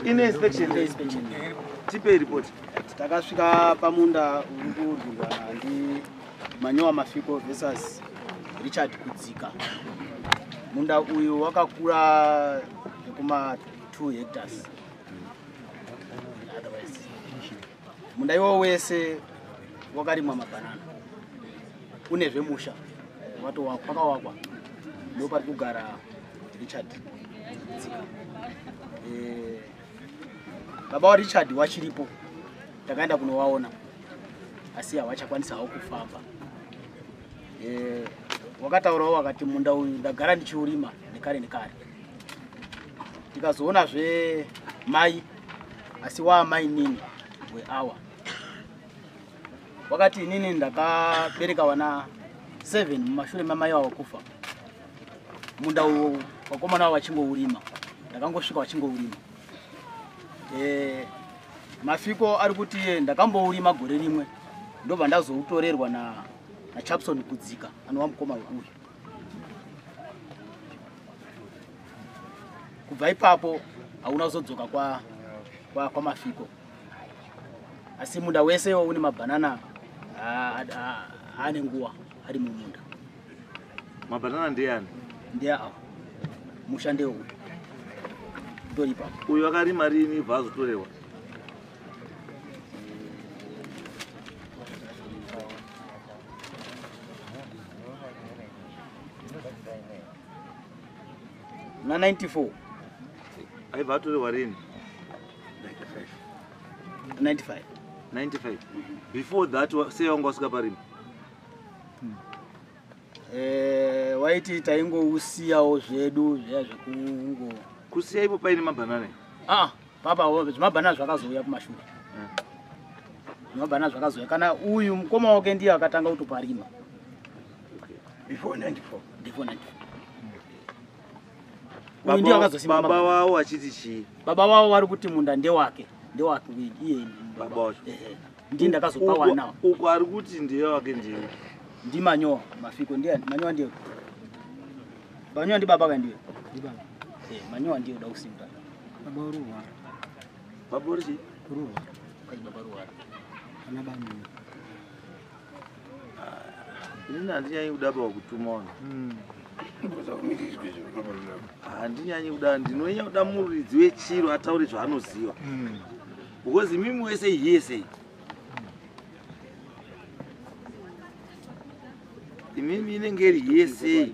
Ine inspection. Inspection. Tipe report. Takasvika pamunda uri kurwirwa ndi Manyowa Mafiko versus Richard Kudzika. Munda uyu wakakura zvekuma 2 hectares. Otherwise, munda iwo wese wakarimwa mabhanana. Une zvemusha wakawakwa ndo pari kugara Richard Kudzika. Baba waRichard wachiripo, takaenda kunovaona asi havachakwanisawo kufamba. Wakataurawo wakati munda uyu ndagara ndichiurima nekare nekare. Tikazoonazve mai asi waamai nini weawa wakati inini ndakabereka vana 7 mumashure mamai vavo kufa. Munda uyu vakomana vavo vachingourima, ndakangosvika vachingourima. Mafiko ari kuti ndakambourima gore rimwe ndobva ndazoutorerwa na Chapson Kudzika anova mukoma weuyu. Kubva ipapo hauna kuzodzoka kwa Mafiko, asi munda wese une mabhanana ane nguva ari mumunda. Mabhanana ndeyani? Ndeawo, musha ndeuyu utori ipapo. Uyu akarima rini bva azotorerwa? Na 94. Aibva atorerwa rini? 95. 95. Before that sei wanga wasvika parima? Waiti taingousiyawo zvedu zviya zvekungo kusiya ipo paine mabhanana? Papa, zvimabhanana zvakazouya kumashure. Zvimabhanana zvakazouya kana uyu mukoma wake ndiye akatanga kutoparima. Before 94. Before 94. Uyu ndiye akazosima Baba mabhanana. wavo achiti chii? Baba wavo vari kuti munda ndewake. Ndewake iye baba wacho. Ndiye ndakazopa wana. Uko ari kuti ndiye wake ndiye. Ndi Manyowa Mafiko ndiye Manyowa ndiye. Manyowa ndi baba ka ndiye? Ndi baba. Manyowa ndiye uda kusimba. Baba uruwara. Baba uri chii? Uruwara. Kazi baba uruwara. Ana baba. Inini handinyanyi kuda baba kutuma vanhu. Handinyanyi kuda, ndinonyanya kuda muridzi wechiro ataure zvaanoziva. Because imimi wese hearsay. Imimi inenge iri hearsay.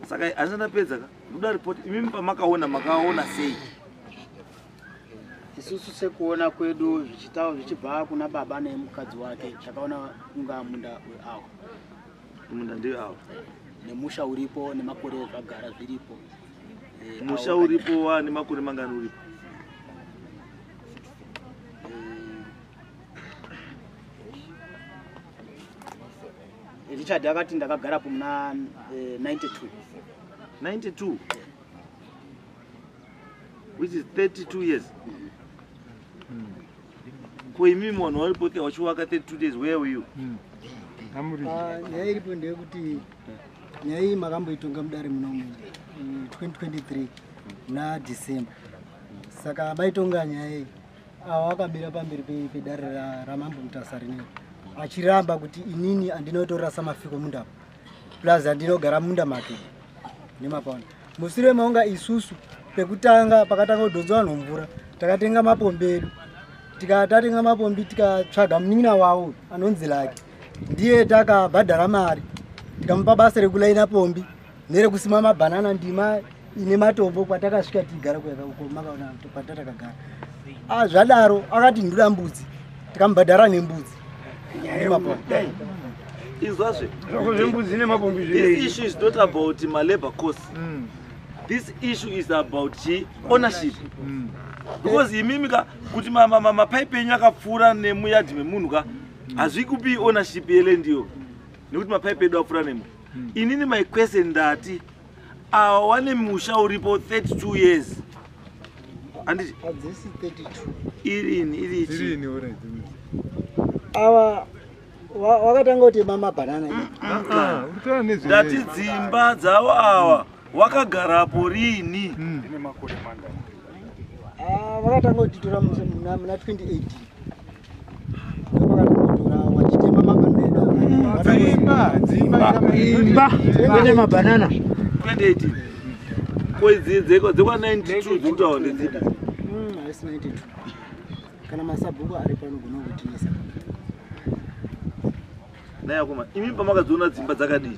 Saka handisati ndapedza ka? Ndoda report. Imimi pamakaona, makaona sei? Isusu sekuona kwedu zvichibva kuna baba nemukadzi wake, takaona kunga munda weawo. Munda ndiyo awo. Nemusha uripo nemakore zvagara zviripo. Musha Awo uripo wa nemakore mangani uripo? Richard akati ndakagarapo muna 92. 92? Which is 32 years. Ko imimi vanhu varipo te vachiwaka 32 days, where were you? Nyaya iripo ndeyekuti nyaya iyi makamboitonga mudare munomu 2023 muna December. Saka maitonga nyaya iyi ava vakamira pamberi pedare raMambo Mutasa rineri achiramba kuti inini handinotorera saMafiko munda plus handinogara munda make nemapaona. Mushure maunga isusu pekutanga pakatanga kudhonzwa vanhu mvura takatenga mapombi edu. Tatenga mapombi tikatsvaga munin'ina wavo anonzi Lake, ndiye takabhadhara mari tikamupa basa rekulaina pombi nerekusima mabhanana ndima ine matombo kwatakasvika tigara uko makaona kwatatakagara. Zvadaro akati ndoda mbudzi tikamubhadhara nembudzi. Izwazve. Zvembudzi nemapombi This zvei. issue is not about my labor cost. This issue is about ownership. Because imimi ka kuti mapaipi enyu akapfuura nemuyadhi memunhu ka hazvikupi ownership yeland iyo nekuti mapaipi edu apfuura nemo. Inini my question ndati awa wane musha uripo 32 years. Anditi Hadzisi 32. Irini, iri ichi. Irini, alright. Awa wakatanga kuti mabhanana iyi. Ndati dzimba dzavo awa wakagarapo rini? Ine makore mangani? Vakatanga kutitora muna 2018. Ndopakatanga kutora wachitema mabhanana. Dzimba, Imba kwete mabhanana. 2018. Ko idzi dzekwa 92 dzikutaura ndedzipi? Haisi 92. Kana masabhuku ari pano gona kutinesa. Naye akoma, imi pamakadziona dzimba dzakadii?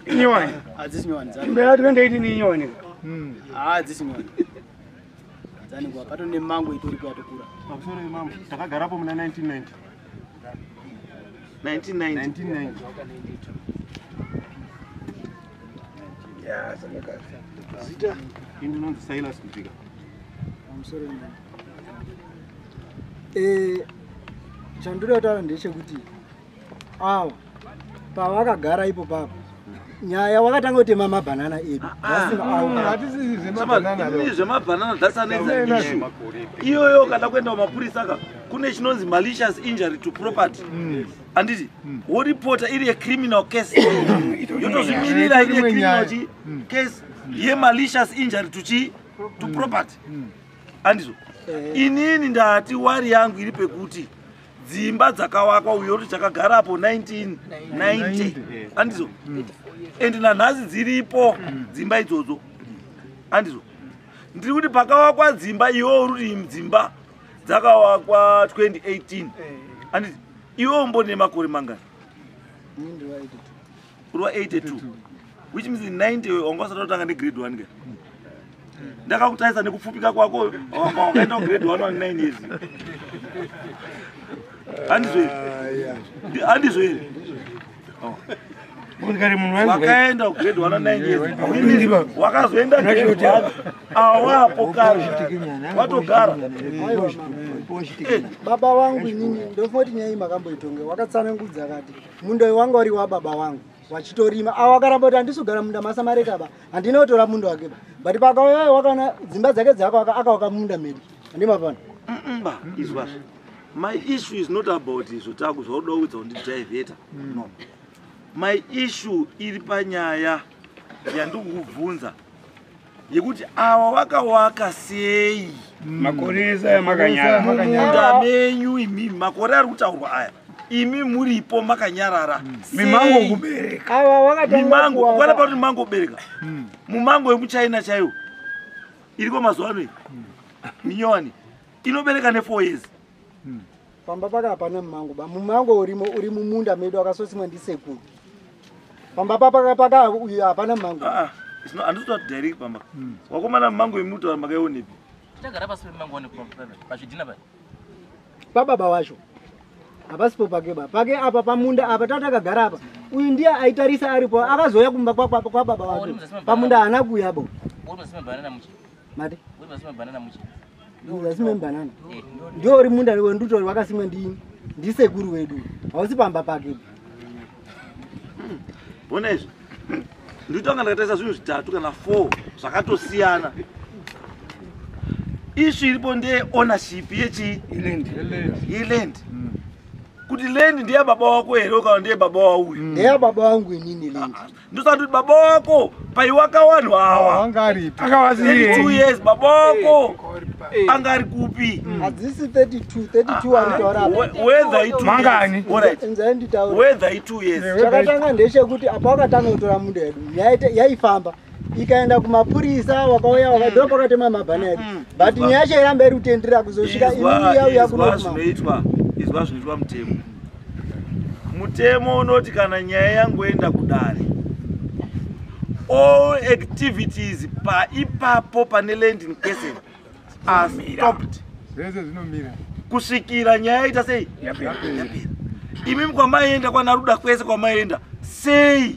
Inyowani. Hadzisi nyowani dzani. Imba ya 2018 inyowani. Hadzisi nyowani dzaningwa pato nemango itoripo yatokura. Pamusoro imambo, takagarapo muna 1990. 1990. 1990. Ya, saka. Zita? Ini ndinonzi Silas Mupika. Pamusoro imambo. Chandinoda kutaura ndechekuti ava pavakagara ipo papo nyaya wakatanga kutema mabhanana edu. Vasina avo. Hatisi zvemabhanana. Ini zvemabhanana, that's another issue. Iyoyo kada kuenda kumapurisa ka, kune chinonzi malicious injury to property. Handiti? Woripota iri yecriminal case. Yotozvimirira iri yecriminal chi case yemalicious injury to chi to property. Handizvo? Inini ndati wari yangu iri pekuti dzimba dzakawakwa uyo kuti takagarapo 1990, handizvo? And nanhasi dziripo dzimba idzodzo, handizvo? Ndiri kuti pakawakwa dzimba, iwewo uri kuti dzimba dzakawakwa 2018, handiti? Iwewo mbone makore mangani? Ini ndiri wa 82. Uri wa 82, which means in 90 wanga usati watanga negrade 1 ke. Ndakakutarisa nekupfupika kwako, wanga wakaenda kugrade 1 wa 9 years, handizvo here? Handizvo here? Kare munhu wangu. Wakaenda kugrade 1 wa 9 years, wakazoenda grade 1 awapo kare watogara. Aiwa mama. Baba vangu inini ndofunga kuti nyaya iyi makamboitonga. Wakatsanangudza akati munda uyu wanga uri wababa vangu wachitorima. Avo akaramba kuti handisi kugara munda masamareka ba, handina kutora munda wake ba, but pakauya wakaona dzimba dzake dzakawaka, akawaka munda medu, handimapano. Ba, izwazvo, my issue is not about izvo taku zvauda kuudza kundidhaivheta. No, my issue iri panyaya yandikukubvunza yekuti ava vakawaka sei Makore ese aya makanyara. munda menyu imimi, makore ari kutaurwa aya, imi muripo makanyarara. Mimango Sei? kubereka. Ava vakatanga Mimango kuwaka. kwana pati mimango kubereka, mumango yemuchina chaiwo iriko mazuva ano iyi minyowani inobereka ne4 years. Pamba paka hapana mumango ba. Mumango urimo uri mumunda medu akasosimwa ndisekuru. Pamba paka paka uyu hapana mumango. Ah, ah, handisi kutoti direct pamba wakomana. Mumango yemutaura makaionepi? Tagara pasi pemango pazvidhina pai. Pababa wacho hapasipo pake ba, pake apa pamunda apa tatakagara apa. Uyu ndiye aitarisa aripo, akazouya kumba kwababa wake pamunda haana kuuya bo. Uri muzasi mebhanana muchi. Mati? Uri muzasi mebhanana muchi. Muzasi membanana ndio uri munda wendutori wakasimwa ndisekuru wedu, hausi pamba pake. Bona izvi, nditanga ndakatarisa zvinhu zvitatu kana 4 zvakatosiyana. Issue iripo ndeye ownership yechi yeland, kuti land ndiye baba wako here kana ndiye baba wauyu? Ndeya baba wangu inini land. Ndosati kuti baba wako paiwaka vanhu ava Wanga aripi? 32 years, baba wako anga ari kupi? Hadzisi 32, 32 ari kutaura apa. Whether i two Mangani? years. Alright. Nzai nditaura. Whether i2 years. Chakatanga ndechekuti apa wakatanga kutora munda yedu, nyaya yaifamba ikaenda kumapurisa, wakauya ndo pakatema mabhana edu, but nyaya yacho iramba iri kutenderera kuzosvika inini yauya Izwa kuno. zvinoitwa, izwa zvinoitwa mutemo. Mutemo unoti kana nyaya yangoenda kudare, all activities paipapo pane land in question are stopped Zvese zvinomira. kusvikira nyaya ita sei? Yapera. Imimi kwamaenda kwanaruda kwese kwamaenda sei,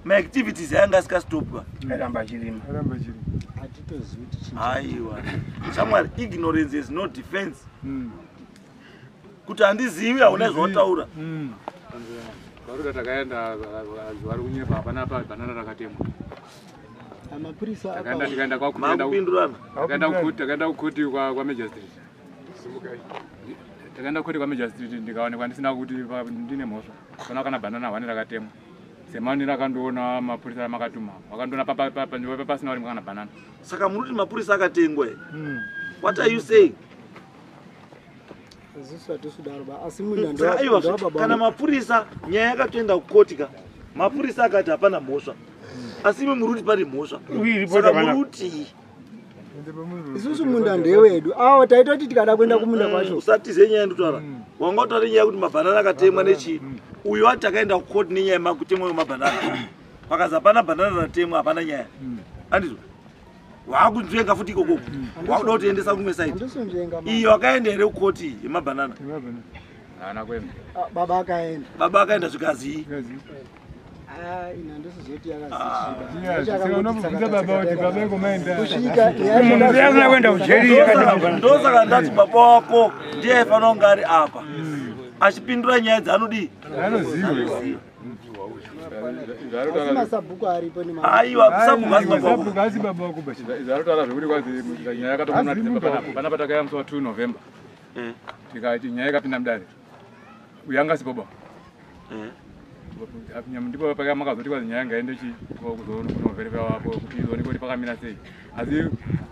maactivities ayanga asikastopwa? Aramba achirima. Aramba chiri. Hatitozivi kuti chii. Aiwa shamwari, ignorance is no defense. Kuti handizivi, hauna zvawataura. Varuda takaenda zuva rikunyepa, hapana bhanana rakatemwa. Mapurisa Takaenda tikaenda Makupindurana. takaenda kukoti kwamagistrate. Takaenda kukoti kwamagistrate, ndikaonekwa ndisina kuti ndine mhosva, pana kana bhanana hwani rakatemwa. Semaonero akandiona mapurisa amakatuma, vakandiona panzvimbo pasina kurimwa kana bhanana. Saka muri kuti mapurisa akatengwa here? What are you saying? Isusu hatisudaro ba, asi munda Saka aiwa, ndewababa kana mapurisa nyaya yakatoenda kukoti ka, mapurisa akati hapana mhosva, asi imi muri kuti pane mhosva. Saka muri kuti Isusu munda ndewedu. Awo taitoti tikada kuenda kumunda kwacho. Usatize nyaya ndikutaura. Wanga utaura nyaya yekuti mabhanana akatemwa nechii. Uyu ati akaenda kukoti nenyaya yemakutemwa kwemabhanana, pakazi hapana bhanana ratemwa, hapana nyaya. Andizvo waakunzvenga futi ikoko, wakuda kutiendesa kumwe side. Handisonzvenga. Iyo akaenda here kukoti yemabhanana? Haana kuenda. Baba akaenda. Baba akaenda zvikazii? Ah, ine handisizoti. Ndosaka ndati baba wako ndiye aifanira kunge ari apa achipindura nyaya dzaanodii. Asi masabhuku aripo. Aiwa, sabhuku asi baba wako. Zvarotaura zvekuti kwanzi nyaya yakatoona pana patakauya musi wa2 November, tikati nyaya ikapinda mudare, uyu anga asipo ba. Ndipo paka makazoti kwanzi nyaya ngaende chi kuzonoverifya kuti izoneke kuti pakamira sei. Asi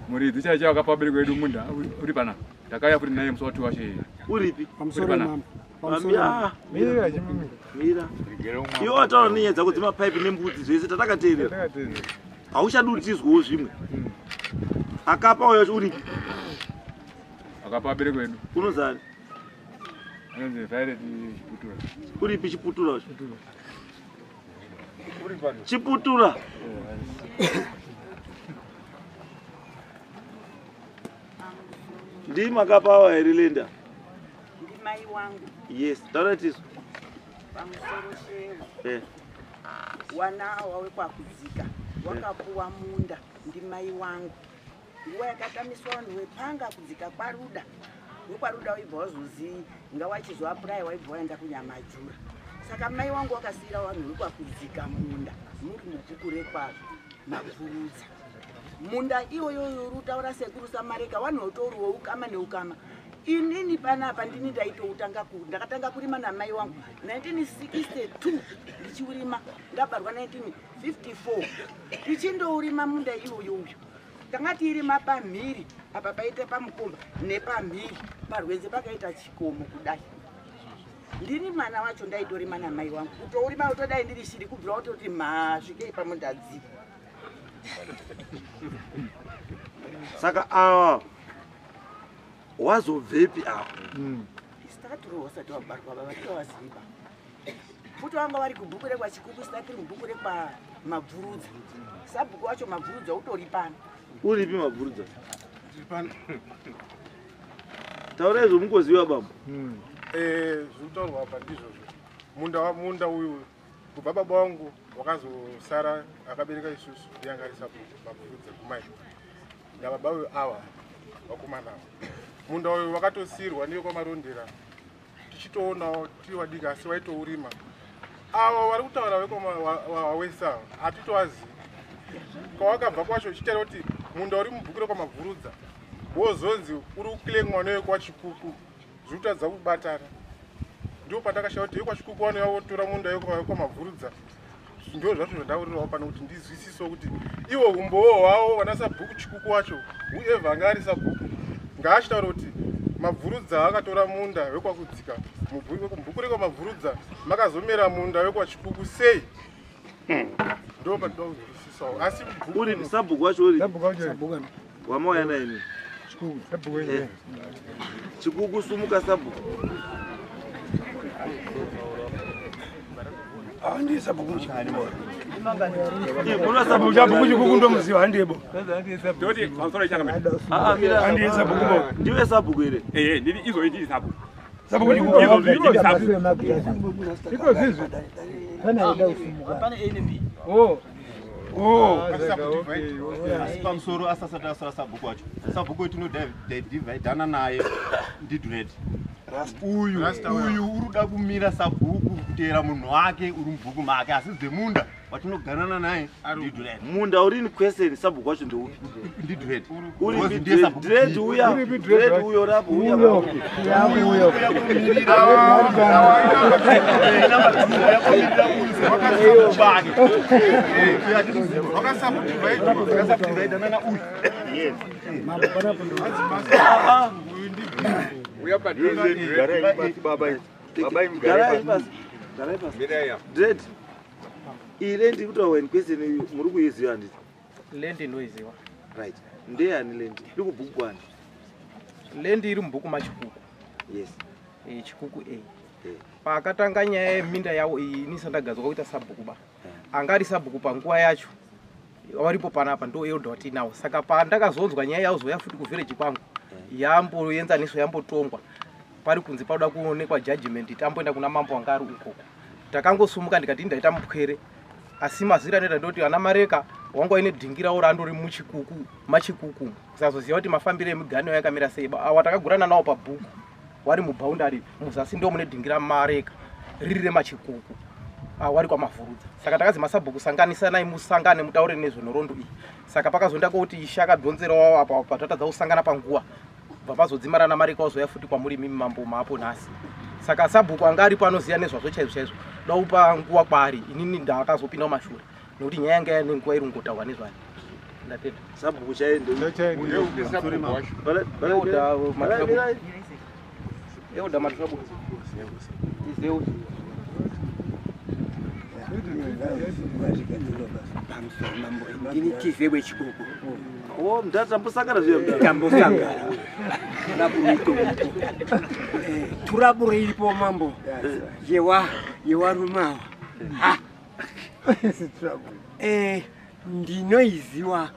muridzi chaicho chaiwo akapa vabereki vedu munda uri panapa, takauya futi naye musi wa2 wacho iye. Uripi? Uri panapa. Mira, mira, iwe wataura nenyaya dzako dzemapaipi nembudzi zvese tatakateerera, hauchadi kuti tizwewo zvimwe. Akapa uyo wacho uripi? Akapa vabereki vedu. Unozani? Anonzi Violet Chiputura. Uripi Chiputura wacho? Chiputura. Ndimi akapa awa here lenda? Ndimai wangu. Yes, taura tisu. Pamusoro shewo. Wana wawekwakudzika wakapuwa munda ndimai wangu nguva yakatamiswa vanhu wepanga kudzika kwaRuda. WekwaRuda waibva wazozii nga wachizoapuraya, waibva waenda kuNyamajura. Saka mai wangu wakasiyira vanhu wekwakudzika munda muri mubhuku rekwaMapfurudza. Munda iwoyo uri utaura sekuru Samareka, vanhu votoriwo ukama neukama. Inini panapa ndini ndaitoutanga, ndakatanga kurima namai wangu 1962 ndichiurima. Ndabarwa 1954, tichindourima munda iwoyo uyu. Tanga tiirima pamhiri apa paita pamukomba nepamhiri parwenze pakaita chikomo kudai. Ndini mwana wacho ndaitorima namai wangu, kutourima utodai ndiri shiri kubvira utoti masvikei pamunda dzii. Saka ava wazobvepi apa? Isakatiri wasati wabarwa baba, titowaziva futi vanga vari kubhuku rekwaChikuku, sita tiri mubhuku rekwaMabvurudza. Sabhuku wacho Mabvurudza utori pano. Uripi Mabvurudza? Taurai zvomungoziva, bambo. Zviri kutaurwa apa ndizvozvo. Munda uyu kubva baba vangu wakazosara akabereka isusu, ndiyanga ari sabhuku Mabvurudza kumai nababa uyu ava vakomana ava. Munda uyu wakatosiyirwa neyekwaMarondera, tichitoonawo tiri vadiki, asi waitourima. Avo vari kutaura vekwawesa hatitovazivi kwawakabva kwacho. Chichitaura kuti munda uri mubhuku rekwaMabvurudza wozonzi uri kuclaimwa neyekwaChikuku, zviri kutadza kubatana. Ndipo patakashaya kuti yekwaChikuku vanouya votora munda yekwaMabvurudza. Ndo zvacho zvandaurirawo pano kuti ndizwisisewo kuti iwo umbowo hwavo vana sabhuku Chikuku wacho, whoever anga ari sabhuku, ngaachitaura kuti Mabvurudza akatora munda wekwakudzika mubhuku rekwaMabvurudza, makazomera munda wekwaChikuku sei? Ndo patinoda kuzwisisawo asi. Uripi sabhuku wacho? Uripi wamauya naye imi? Chikuku, sumuka sabhuku. Handiye sabhuku muchikani. Muna sabhuku Chikuku ndomuziva, handiyebo. Ndoti pamusoro ichangamira. Handiye sabhuku bo. Ndiwe sabhuku here? Ehe, ndini izvo, ndini sabhuku. Sabhuku Chikuku. Izvo ndini sabhuku. Iko zizvi pane aida kusimuka. Pane A neB. Asi pamusoro asasati asara sabhuku wacho, sabhuku wetinodhivhaidhana naye ndiDred. Uyu uyu uri kuda kumira sabhuku kuteera munhu wake uri mubhuku make, asi dzemunda watinoganana naye ndiDred. Munda uri in question, sabhuku wacho ndeupi? NdiDred. Uripi Dread? Uya Dread uyo rapo, uya. Uyo. Wakasabhudhivhaidhana na uyu. Mambo panapo ndo. Garai pasi. Garai pasi. Dread. Iyi land iri in question muri kuiziva handiti? Land inoiziva. Right. Ndeyani land? Iri kubhuku kwani? Land iri mubhuku maChikuku. Yes. Chikuku A. Pakatanga nyaya yeminda yavo iyi ini sandagadzwa kuita sabhuku ba. Anga ari sabhuku panguva yacho. Waripo panapa ndo elder watinawo. Saka pandakazonzwa nyaya yauzouya futi kuvillage kwangu. Yamboenzaniswa yambotongwa. Pari kunzi pauda kuonekwa judgment tamboenda kuna mambo wanga ari ukoko. Takangosumuka ndikati ndaita mupwere. Asi mazira anoita ndoti ana Mareka wanga waine dhingira ora andori muchikuku machikuku. Kusazoziva kuti mafambiro emigano yakamira sei. Awa takagurana nawo pabhuku. Wari muboundary muzasi ndo mune dhingira Mareka riri remachikuku. Wari kwaMavhurudza. Saka takazi masabhuku sanganisanai musangane mutaure nezvenhoroondo iyi. Saka pakazonda kuti ishe akadhonzerawo apa patatadza kusangana panguva. Bva pazodzimara naMareka wazoya futi kwamuri mimi mambo maapo nhasi. Saka sabhuku anga aripo anoziva nezvazvo chaizvo chaizvo. Daupa nguva kwaari inini ndakazopinda mumashure nekuti nyaya yanga yaine nguva iri kungotaurwa nezvayo. Ndatenda. Sabhuku chaende. Elder Matrabu. Izeu. Ndini tive wechikuku. Oh, mdada tambosangana zviya mdada. Tambosangana. Turaburo iripo mambo. Yewa yewarumawa. Ha. Ndinoiziwa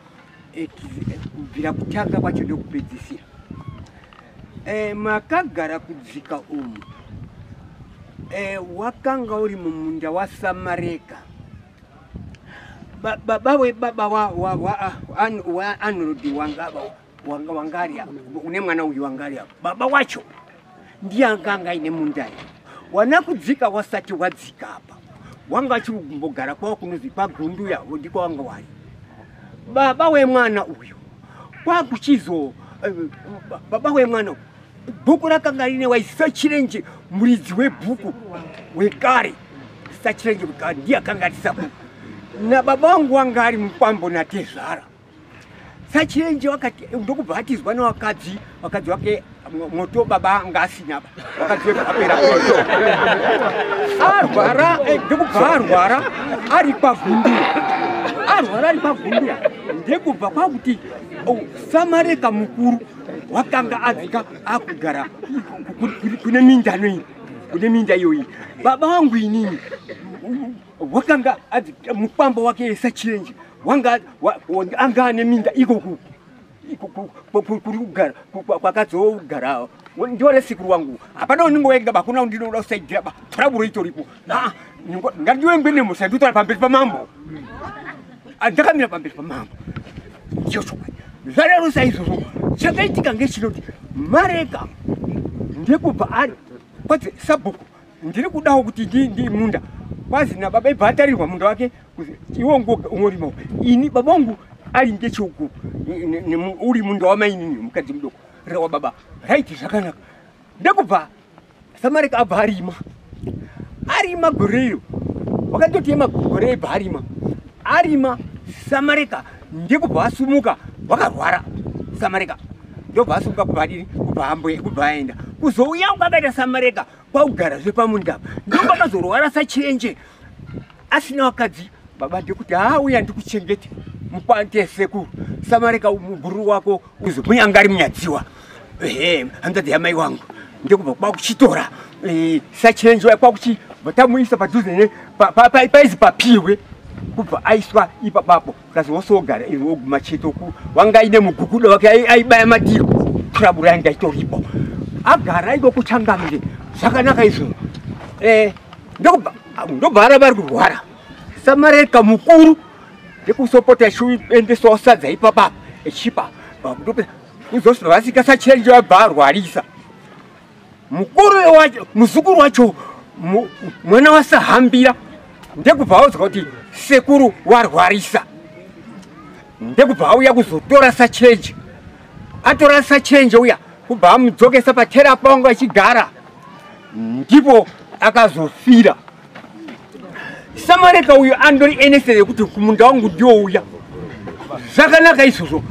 kubvira kutanga kwacho ndokupedzisira. Makagara kudzika umu. Wakanga uri mumunda waSamareka. Baba we baba wa Arnold wanga wangari une mwana uyu wangari baba wacho ndiye anga aine munda iyi. Wana kudzika wasati wadzika apa wanga achikumbogara kwavo kunozi kwaGunduya ndiko wanga wari. Baba wemwana uyu kwakuchizo baba wemwana bhuku rakanga rine waisachirenje muridzi webhuku wekare sachirenje wekare ndiye akanga ari sabhuku. Na baba wangu wanga ari mukwambo natezvara. Sachirenje wakati ndokubva atizwa nevakadzi vakadzi wake moto baba anga asina vakadzi wake apera moto. Arwara ndokubva arwara ari kwaGunduya. Arwara ari kwaGunduya ndekubva kwakuti Samareka mukuru wakanga adzika akugara kune minda iyi kune minda iyoyi. Baba wangu inini wakanga mukwambo wake sachirenje wanga anga ane minda ikoku kuri kugara kwakadzogara ndiore sekuru wangu hapana unongowenga ba kuna ndinoda kusaidzira ba turaburo itoripo ngandiwengwe nemusa nditora pamberi pamambo ndakamira pamberi pamambo ndicho chokwadi zvadaro saizvozvo chakaitika ngechinoti Mareka ndekubva ari kwadzi sabhuku ndiri kudawo kuti ndi munda kwazi nababa ibva atarirwa munda wake kuzi iwe ungorima ini baba wangu ari ngecheuku uri munda wamainini mukadzi mudoko rewa baba raiti zvakanaka ndekubva Samareka abva arima arima gore iro wakandoti gore ibva arima arima Samareka ndekubva asumuka wakarwara Samareka ndobva asumuka kubva adini kubva aenda kuzouya kwakaita Samareka kwaugarazve pamunda ndopakazorwara sachirenje asina vakadzi baba ndekuti auya ndikuchengete mukwante sekuru Samareka mubhururu wako uzomunyanga ari munyadziwa ehe hanzvadzi yamai wangu ndekubva kwakuchitora sachirenje waya kwakuchibva tamuisa padhuze paizi papiwe kubva aiswa ipapapo kazi wosogara woguma chete wanga aine mugugudo wake aibaya madiro turaburo yanga itoripo agara iko kuchangamire zvakanaka izvozvo ndobva aramba ari kurwara Samareka mukuru ndikusopota achiendesawo sadza ipapapa echipa kuzosvika sachirenje wabva arwarisa mukuru wacho muzukuru wacho mwana wasahambira ndekubva auzwa kuti sekuru warwarisa ndekubva auya kuzotora sachirenje atora sachirenje uya kubva amudzokesa patera pawanga achigara ndipo akazofira. Samareka uyu andori enesere yekuti kumunda wangu ndiwo uya zvakanaka izvozvo.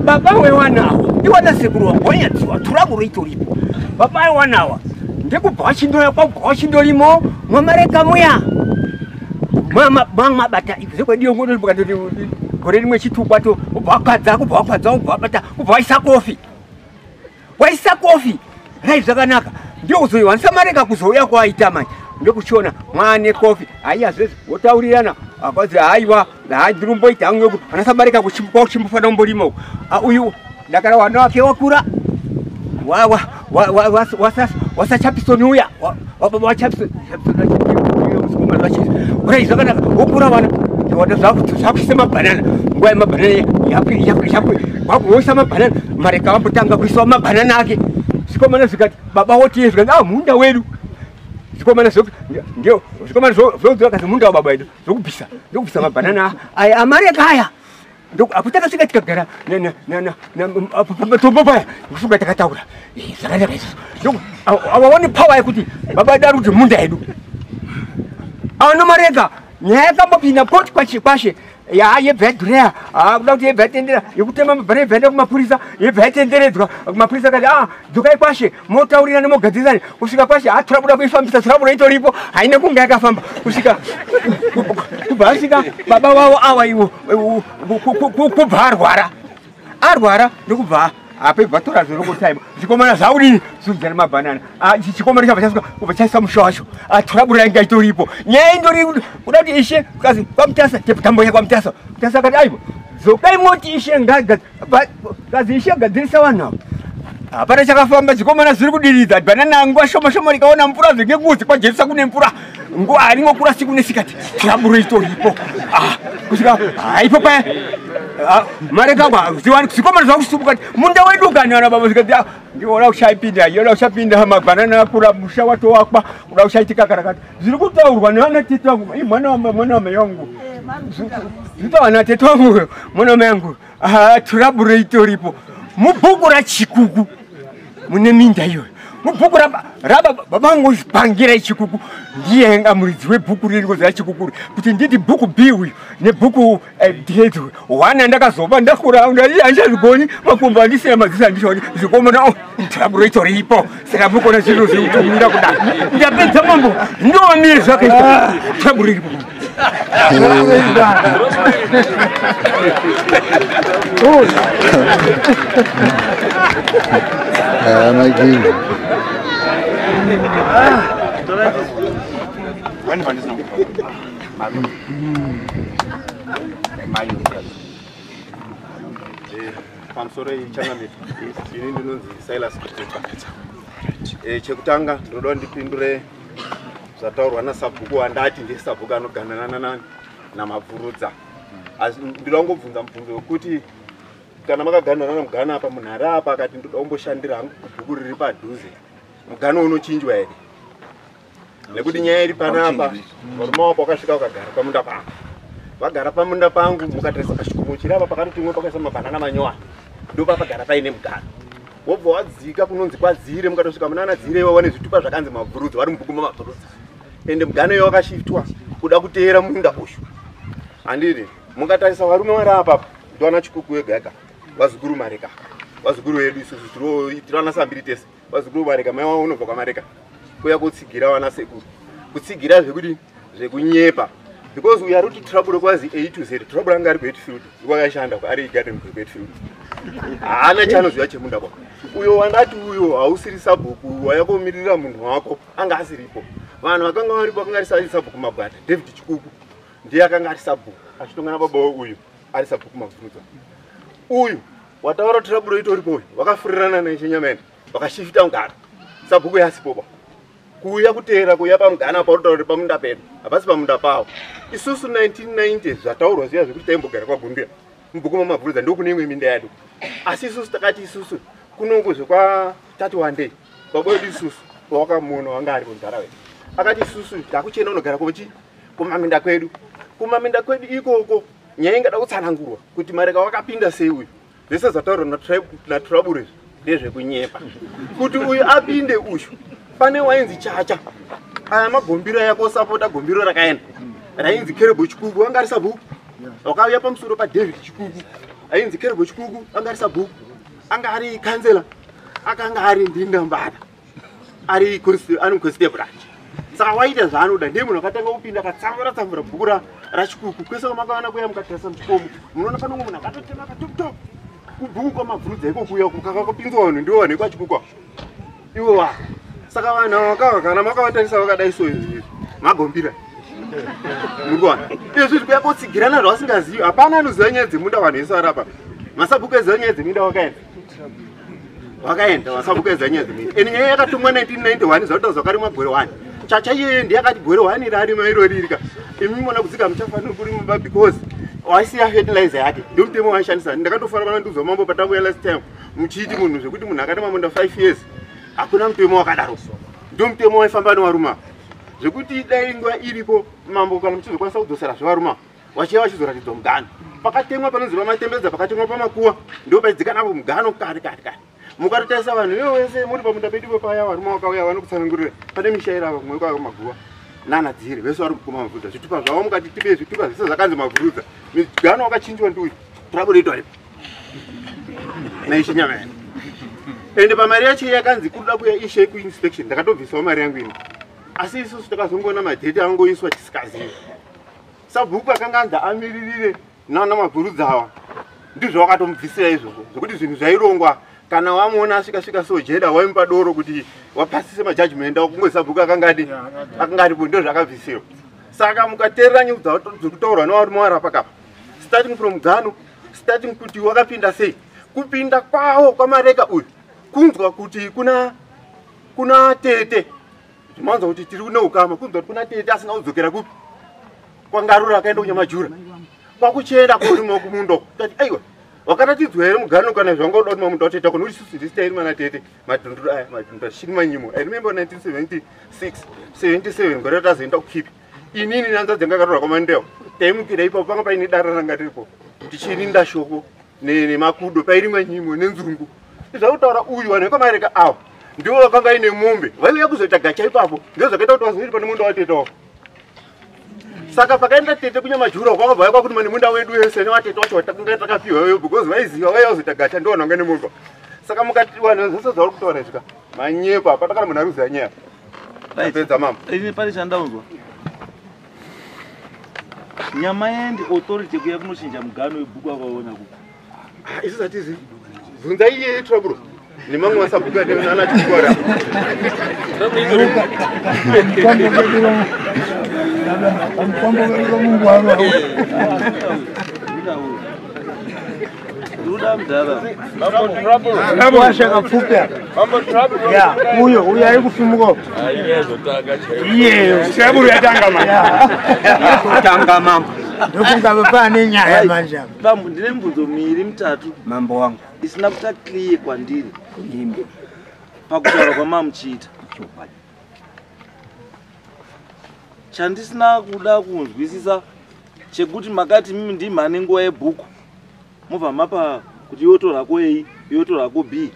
Baba wewanawa iwana sekuru wangu wanyatsiwa turaburo itoripo. Baba wewanawa ndekubva wachindoya kwabva wachindorimo mwamareka muya. Mama mama bata zvekwediyo ngono gore rimwe chitukwa to ubva wakadza kubva wakadza ubva wabata kubva waisa kofi. Waisa kofi. Rai zvakanaka. Ndiyo kuzoiwanisa mareka kuzouya kwaita manje. Ndekuchiona mwane kofi. Haiya zvezvi wotaurirana akazi haiwa ndirumboita hangu anasamareka kuchimbofana kumborima uku. Uyu dakara wana wake wakura. Wasachapisoni uya. Wababa wachapisoni. Rai zvakanaka wokura wana. Ndiwana zvakuisa mabhanana. Nguva yemabhanana yakuisa mabhanana. Mareka vambotanga kuiswa mabhanana ake. Zvikomana zvikati baba wotiye zvikati ah munda wedu. Zvikomana ndio zvikomana zvokuti munda wababa wedu zvokubvisa ndokubvisa mabhanana aya amareka aya. Apo takasvika tikagara pamatombo paya kufunga takataura zvakanaka izvozvo. Awaone power yekuti baba edu ari kuti munda yedu. Awana mareka nyaya yakambopinda koti kwashe yebva yadhureya kuda kuti yebva yatendera yekutema mabhana yebva yaenda kumapurisa yebva yatenderedzwa kumapurisa akati a dzokai kwashe motaurirana mogadzirisana kusvika kwashe turabuda kuifambisa turabura itoripo haina kunge yakafamba kusvika kubva asvika baba wavo awa iwo kubva arwara arwara ndokubva apebva tora zvorokotime zvikomana zvaudini zvidzana mabhanana chikomana chabva chasvika kubva chaisa musha wacho turabura yanga itoripo nyaya indori kuda kuti ishe kazi kwamutasa tamboya kwamutasa mutasa akati aiwa dzokai moti ishe kazi ishe gadzirisa vanhu ava hapana chakafamba zvikomana zviri kudiridza bhanana nguva shoma shoma rikaona mvura zvengekuzi kwajerisa kune mvura nguva haringokura siku nesikati turabura itoripo kusvika ipo paya mareka zvikomana zvakusubuka munda wedu kani ana baba zvikati ndiona kuchaipinda iona kuchapinda mabhanana akura musha watowakwa kuda kuchaitika karakati zviri kutaurwa nevana tete vangu mwana wamai wangu zvitaurwa natete wangu mwana wamai wangu turaburo itoripo mubhuku rachikuku mune minda iyoyo mubhuku rababa vangu zvipangira ichikuku ndiye anga muridzi webhuku riri rachikuku kuti nditi bhuku B uyu nebhuku D one andakazoba ndakura handichazvigoni makumbo andisina madziso handichaoni zvikomana turaburo itoripo saka mukona zviro zvekutumira kudai ndapedza mambo ndowamire zvakaita turaburo iripo. Pamusoro ichangamira ini ndinonzi Silas Kutepa. Chekutanga ndinoda ndipindure zvataurwa nasabhuku wandati ndiye sabhuku anoganana namabvurudza. Asi ndinoda kungobvunza mubvunzo wekuti kana makaganana namugana apa munhu ari apa akati ndoda kumboshandira hangu kubhuku riri padhuze mugano unochinjwa here? Nekuti nyaya iri panapa varume wapo wakasvika wakagara pamunda pangu vagara pamunda pangu mukatarisa pachikomo chiri apa pakatotimwe pakaisa mabhanana manyowa ndopapagara paine mugano wobva wadzika kunonzi kwadzire mukatosvika munana dzire iwawa nezvitupa zvakanzi mabvurudza vari mubhuku mamabvurudza ende mugano iwo wakashiftwa kuda kuteera munda uyu handiti mukatarisa varume vari apapa ndiwana Chikuku wega ega vazukuru Mareka vazukuru vedu isusu tiri vana sambiri tese vazukuru Mareka mai wavo unobva kwaMareka kuya kutsigira vana sekuru kutsigira zvekuti zvekunyepa because uyu ari kuti trouble kwazi A to Z trouble anga ari kuHatfield kwakashanda ari garden kuHatfield haana chaanoziva chemunda kwako uyo wandati uyo hausiri sabhuku wayakomirira munhu wako anga asiripo vanhu vakanga varipo vakanga ari sabhuku Mabwata David Chikuku ndiye akanga ari sabhuku achitongana baba uyu ari sabhuku Mabvurudza uyu wataura trouble itoripo uyu vakafurirana nechinyamende vakashifita mugano sabhuku yasipoba kuuya kuteera kuuya pamugana pautaura kuti pamunda pedu hapasi pamunda pawo isusu 1990 zvataurwa zviya zvekuti taimbogara kwaGunduya mubhuku mamabvurudza ndokune imwe minda yedu asi isusu takati isusu kunongo zvekwatati wandei baba wedu isusu wakamuona wanga ari kundara wedu akati isusu takuchena unogara kuchi kumaminda kwedu kumaminda kwedu ikoko nyaya ingada kutsanangurwa kuti Mareka wakapinda sei uyu zvese zvataurwa naTrabure izvi ndezvekunyepa kuti uyu apinde uyu pane wainzi Chacha aya magombiro yakosapota gombiro rakaenda rainzi Kerebo Chikuku wanga ari sabhuku wakauya pamusoro paDavid Chikuku Ainzi Kerebo Chikuku, anga ari sabhuku, anga ari kansela, akanga ari ndindambata, ari constable. Saka waita zvaanoda, ndiye munhu akatanga kupinda akatsamura tsamura bhuku raChikuku. Kwese kwamakaona kuya mukatarisa muchikomo, munoona pane umwe munhu akatotema katoptop kubhuku kwamabvurudza ikokuya kakapinzwa vanhu, ndiwo vanhu vekwaChikuku ava ivo va. Saka vanhu ava kana makavatarisa vakadai so izvi magombira murikuona izvi zvikuya kotsigirana zvavasingazivi. Hapana anoziva nyaya dzemunda, vanhu vese vari apa masabhuku eziva nyaya dzeminda wakaenda wakaenda masabhuku eziva nyaya dzeminda. Ende nyaya yakatumwa 1991 zvakutaura zvakarimwa gore 1 chacha iyeye ndiye akati gore 1 rarima irori irika imi mona kudzika muchafaniri kurima because waisiya fertilizer yake ndio mutemo waishandisa. Ndakatofara pana ndiudzwa mambo patanguya last time muchiiti munhu zvekuti munhu akarima munda 5 years hakuna mutemo wakadaro, ndio mutemo waifamba nevaruma zvekuti dai nguva iripo mambo kana muchizokwanisa kudzosera zvevaruma vachiya vachizoratidzwa mugano pakatemwa panonzi pamatembedza pakatemwa pamakuwa ndio paidzika napo mugano kare kare kare. Mukatotarisa vanhu ivo vese muri pamunda pedu paya varume vakauya vanokutsanangurira pane misha iri apa kumwe kwava maguva nana dziri vese vari kukoma mavhurudza zvitupa zvavo mukati tipe zvitupa zvese zvakanzi mavhurudza migano wakachinjwa ndiuyu turabudoitwa ripo naishe Nyamene. Ende pamari yacho yakanzi kuda kuya ishe kuinspection ndakatobvisawo mari yangu ini, asi isusu takazongoona madheti angoiswa tisikazivi. Sabhuku akanga anzi amiririre nana mavhurudza ava ndizvo wakatomubvisira izvozvo zvekuti zvinhu zvairongwa. Kana wamuona asvika svika so jeda waimupa doro kuti wapasise majudgment awo sabhuku akanga aripo ndio zvakabvisirwa. Saka mukateerera nyaya dzekutaurwa nevarume vari apa kapa starting from gano starting kuti wakapinda sei kupinda kwawo kwaMareka uyu kunzwa kuti kuna tete timanzwa kuti tiri neukama kunzwa kuti kuna tete asina kudzokera kupi kwangarura akaenda kunyamajura kwakuchienda korima kumundo tati aiwa wakaratidzwa here mugano kana zvanga uda kuti mamunda watete kuno isusu ndisi tairima natete madhunduru aya madhunduru achiri manyimo. I remember 1976 77 gore tazoenda kukipi inini nanza dzanga katorwa kwamandewa taimukira ipapo panga paine dara ranga riripo tichirinda shoko nemakudo pairimwa nyimo nenzungu. Zvakutaura uyu vanhu vekwaMareka ava ndivo vakanga ine mombe vaiuya kuzoita gacha ipapo ndizvo zvakaita kuti vazoiri pane munda watete wavo. Saka pakaenda tete kunyamajura kwakabva yakwa kuti mane munda wedu wese nevatete wacho watakanga takapiwa iyoyo because vaiziva vaiya kuzoita gacha ndivo vanhu vanga nemombe. Saka mukati vanhu zvese zvauri kutaura izvi ka manyepo hapana kana munhu ari kuziva nyaya. Tapedza mama. Ini pane chandaunzwa. Nyamayendi authority kuya kunochinja mugano webhuku akaona kuku. Isu hatizivi. Bvunza iye trouble. Nemamwe masabhuku ana chikora. Uyo uyo ari kufumuka. Iye trouble yatanga mama. Yatanga mama. Ndokunga pane nyaya manje. Bambo ndine mibvunzo miiri mitatu. Mambo wangu. Isina kuta clear kwandiri. Pakutaura kwamamuchiita. Chandisina kuda kunzwisisa chekuti makati mimi ndimhane nguva yebhuku. Mobva mapa kuti yotorako A, yotorako B.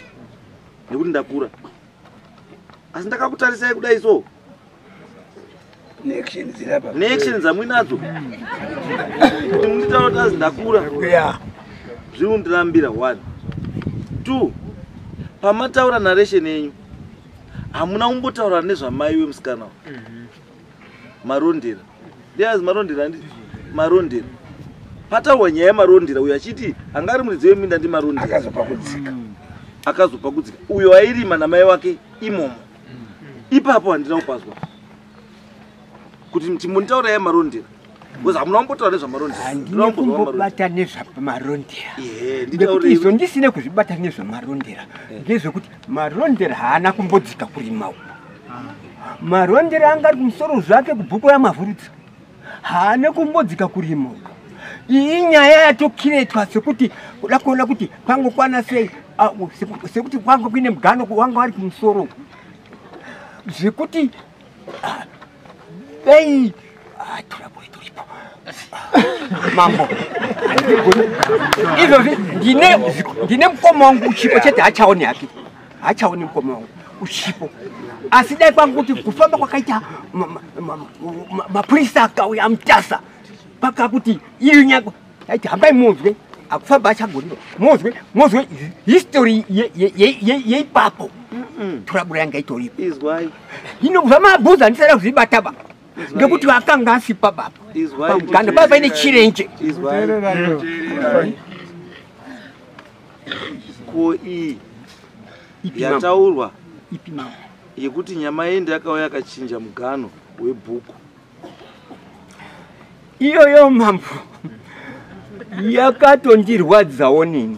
Nekuti ndakura. Asi ndakakutarisai kudai so. Neaction dzamuinadzo. Kuti munditaura kuti azi ndakura. Zviri kundirambira 1. 2. Pamataura narration yenyu hamuna kumbotaura nezvamai wemusikana Marondera. Ndiazi Marondera ndi Marondera. Pataurwa nyaya yeMarondera uyo achiti anga ari muridzi weminda ndi Marondera. Akazopa kudzika. Akazopa kudzika. Uyo airima namai wake imomo. Ipapo handina kupazwa. Kuti chimbonditaura yeMarondera. Because hamuna kumbotaura nezvaMarondera. Handina kumbobata nezvaMarondera. Nekuti izvo ndisina kuzvibata nezvaMarondera. Ndezvekuti Marondera haana kumbodzika kurima uko. Marondera anga ari kumusoro zvake kubhuku yaMavhurudza. Haana kumbodzika kurima uko. Iyi nyaya yatokiretwa sekuti kuda kuona kuti kwangokwana sei sekuti kwangu kuine mugano wanga ari kumusoro. Zvekuti dai turaburituripo. Mambo. Izvozvi ndine mukoma wangu uchipo chete hachaoni hake. Hachaoni mukoma wangu uchipo. Asi dai kwangu kuti kufamba kwakaita mapurisa akauya amutasa paka kuti iyo nyaya aiti hambai munzwe Akufamba achagoniwa. Mozwe mozwe history yeipapo. Turabura yanga itoripo. Izwai. Hino zvamabhuza ndisada kuzvibata ba. Ngekuti akanga asipa baba. Izwai. Pamuganda pava paine chirenje. Izwai. Ko iyi yataurwa ipi mama yekuti Nyamaende yakauya yakachinja mugano webhuku. Iyoyo mambo yakatondirwadzawo nini.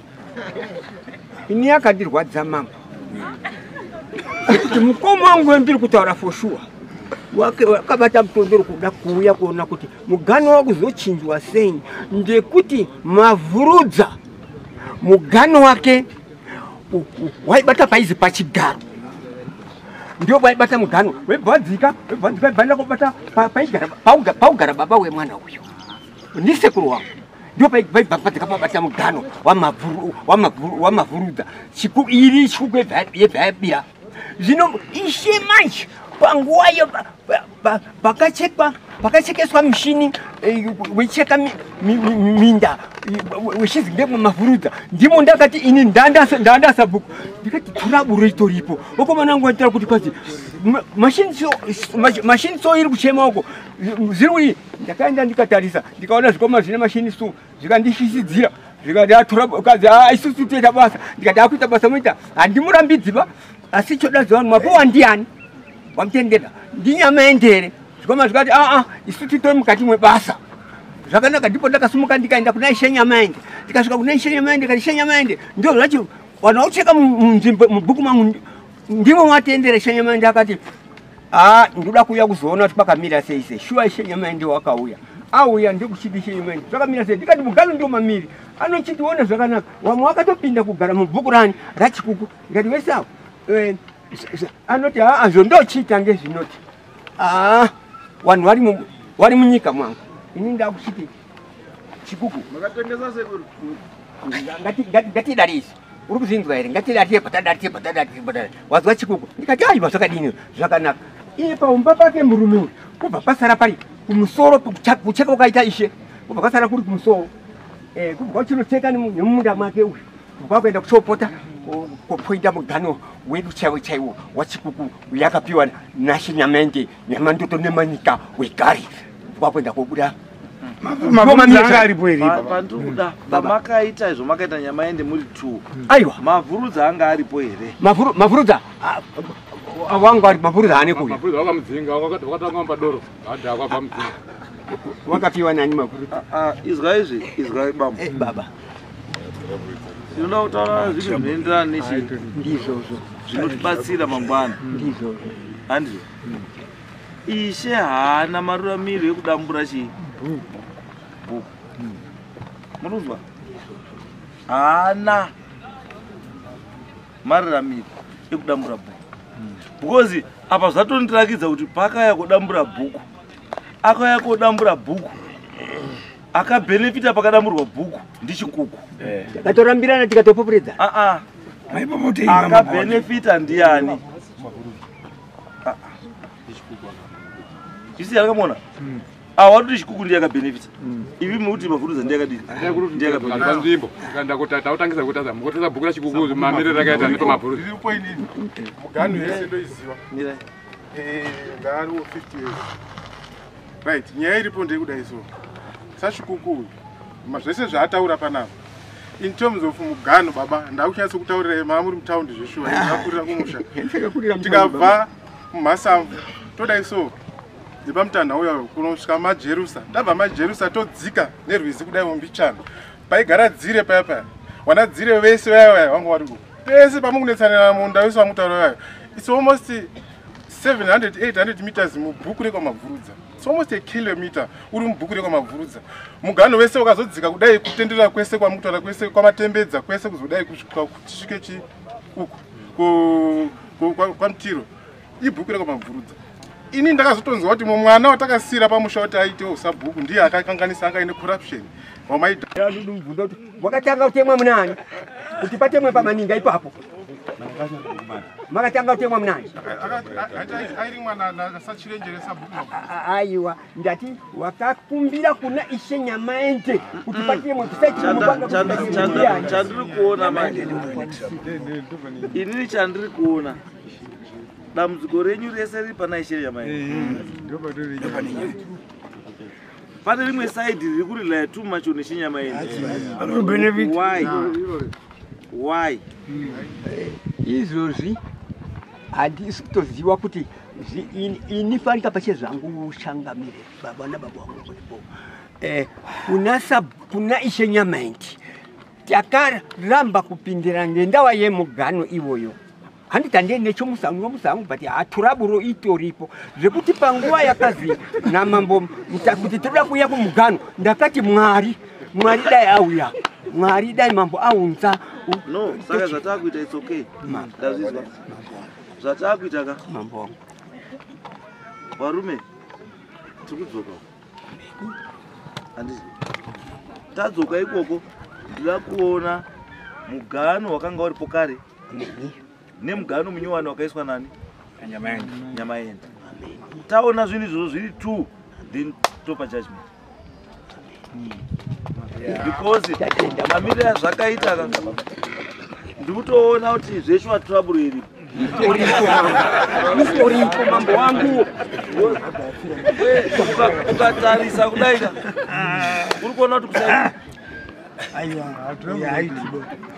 Ini yakandirwadza mambo. Kuti mukoma wangu wembiri kutaura for sure. Wakabata mutondoro kuda kuuya kuona kuti mugano wakuzochinjwa sei, ndekuti Mavhurudza mugano wake waibata paizi pachigaro, ndio waibata mugano webvadzika webvadzika bvaenda kubata paigara paugara baba wemwana uyu ndisekuru wangu, ndio paibvadzika pabata mugano waMavhurudza iri chikuku yebva yabira. Zvino ishe manje panguva iyo pakachekeswa mishini wecheka minda wechizi ndemamavhurudza, ndimo ndakati ini ndandasabhuku ndikati turaburo itoripo vakomana vangu vaitaura kuti kwazi mashini so iri kuchema uko zviri uyi. Ndakaenda ndikatarisa ndikaona zvikoma zvine mashini so zvikandifisidzira zvikati aturakazi isusu toita basa. Ndikati akuita basa moita handimurambidzi ba, asi choda vanhu mapowa ndiani wamutendera ndiNyamaendere. Zvikoma zvikati aa isu titori mukati mwebasa zvakanaka. Ndipo ndakasimuka ndikaenda kuna Ishe Nyamaende. Ndikasvika kuna Ishe Nyamaende kati Ishe Nyamaende ndio zvacho vanhu vaucheka munzvimbo mubhuku mangu ndimo matendera. Ishe Nyamaende akati aa ndoda kuuya kuzoona kuti pakamira sei sei. Shuwa Ishe Nyamaende wakauya auya ndikuchiti Ishe Nyamaende zvakamira sei. Ndikati mugano ndio mamiri anochitiona zvakanaka. Vamwe vakatopinda kugara mubhuku rani raChikuku. Ndikati vese avo anoti aa zvondochiita ngezvinoti aa vanhu vari munyika mwangu ini ndakuchiti Chikuku makatengesa sekuru. Ngatidari izvi uri kuzinzwa here? Ngatidari patadari patadari patadari wazwa Chikuku. Ndikati aiwa zvakadini zvakanaka. Iye paumba pake murume uyu kubva pasara pari kumusoro kucheka kwakaita ishe kubva kwasara kuri kumusoro kubva kwachinocheka nemumunda mwake uyu kubva kwakuenda kuchopota kupoinda mugano wedu chaiwo chaiwo waChikuku yakapiwa naShe Nyamaende Nyamandoto nemanyika wegari kwakuenda kobuda. Pandikuda pamakaita izvo makaita Nyamaende muri 2. Aiwa Mavhurudza anga aripo here? Mavhurudza wangu ari Mavhurudza ane kuya. Mavhurudza wakamudzinga wakatanga padoro adhakwa pamudzinga. Wakapiwa nani Mavhurudza? Izwa izvi izwa bambo. Baba tinoda kutaura zvinhu zvinoenderana nechi ndizvozvo zvinotibatsira mangwana. Ndizvozvo handizvo. Ishe haana maruramiro ekudambura chii bhuku. Munozwa haana maruramiro ekudambura bhuku because apa zvatondirakidza kuti pakauya kudambura bhuku akauya kodambura bhuku akabhenefita pakadamburwa bhuku ndiChikuku. Takatorambirana tikatopoperedza. Akabhenefita ndiani? Isi yakamuona awatoti Chikuku ndiye akabhenefita, ivi mukuti Mavhurudza ndiye akadini? Ndiye akabhenefita. Panzvimbo ukaenda tautangisa kutasa mukotesa bhuku raChikuku mamiriro rakaita nepamavhurudza. Iripo inini mugano yese ndoiziva. Ndaariwo 50 years. Right, nyaya iripo ndeyekudai so saChikuku uyu zvese zvaataura panapa in terms of mugano baba ndakuchinatsa kutaurirai maa muri mutaundi zveshuwa ndakurira kumusha. Tikabva muMhasamvu todai so nepamutanha uya kunosvika Majerusa, tabva Majerusa todzika nerwizi kudai mumbichana paigara Dzire paya paya wana Dzire vese vaya vaya vanga vari pese pamukunetsanira munda wese wamutaura vayo. It's almost 700 800 meters mubhuku rekwaMabvurudza. It's almost a kilometer uri mubhuku rekwaMabvurudza. Mugano wese wakazodzika kudai kutenderera kwese kwamutaura kwese kwamatembedza kwese kuzodai kusvika tisvike chi uku kwaMutiro ibhuku rekwaMabvurudza. Ini ndakazotonzwa kuti mwana watakasiyira pamusha kuti aitewo sabhuku ndiye akakanganisa anga aine corruption wamaida. Wakatanga kutemwa munani? Kuti patemwe pamaninga ipapo. Makatanga kutemwa munani? Airimwa nasachirenjere sabhuku. Aiwa, ndati wakakumbira kuna Ishe Nyamaende kuti patemwe kusaiti mupanga. Chandiri kuona manje inini, chandiri kuona, dambudziko renyu rese riri pana Ishe Nyamaende. Pane rimwe side riri kurely too much on Ishe Nyamaende. Why, why? Izvozvi handisi kutoziva kuti ini fanika pache zvangu changamire, baba nababa wangu kuripo. Kuna Ishe Nyamaende takaramba kupindira ngendawa yemugano iwoyo. Handiti handei nechomusango nomusango, but haturaburo itoripo zvekuti panguva yakazi namambo kuti toda kuuya kumugano, ndakati Mwari, Mwari dai auya, Mwari dai mambo aunza. No, saka zvatakuita, it's okay, ndazvizwa zvatakuita ka. Mambo wangu. Varume, tiri kudzoka, handiti? Tadzoka ikoko, ndida kuona mugano wakanga uripo kare nemugano munyowani wakaiswa nani? Nyamaende. Taona zvinhu izvozvo zviri two, then topa judgment, because mamiriro azvakaita ka, ndikutoona kuti zveshuwa trouble iripo. Uripo, mambo wangu. Ukatarisa kudai ka, uri kuona kuti kusai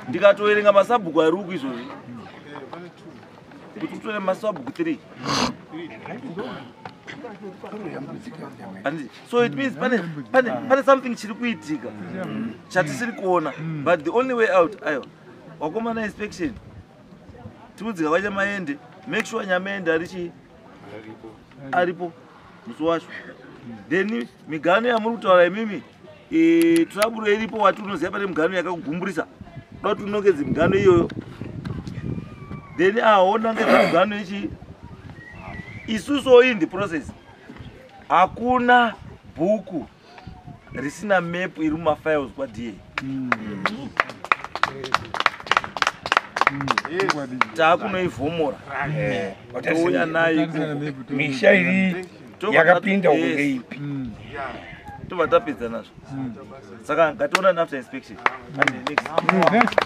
ndikatoverenga masabhuku ari uku izvozvi, kuti utore masabhuku 3. Handiti? So it means pane something chiri kuitika chatisiri kuona, but the only way out, aiwa wakomana, inspection tiudzika kwaNyamaende. Make sure Nyamaende ari chii, aripo musi wacho. Then migano yamuri kutaura imimi, trouble iripo, wati unoziva pane migano yakakugumburisa, da kuti unongedze migano iyoyo, then aonangedza migano ichi. Isusu in the process, hakuna bhuku risina map iri mumafiles kwaDA. Taakunoivhomora, touya nayo ikoko. Misha iri yakapinda uko ngeipi? Tobva tapedza nazvo. Saka ngationa after inspection. And next.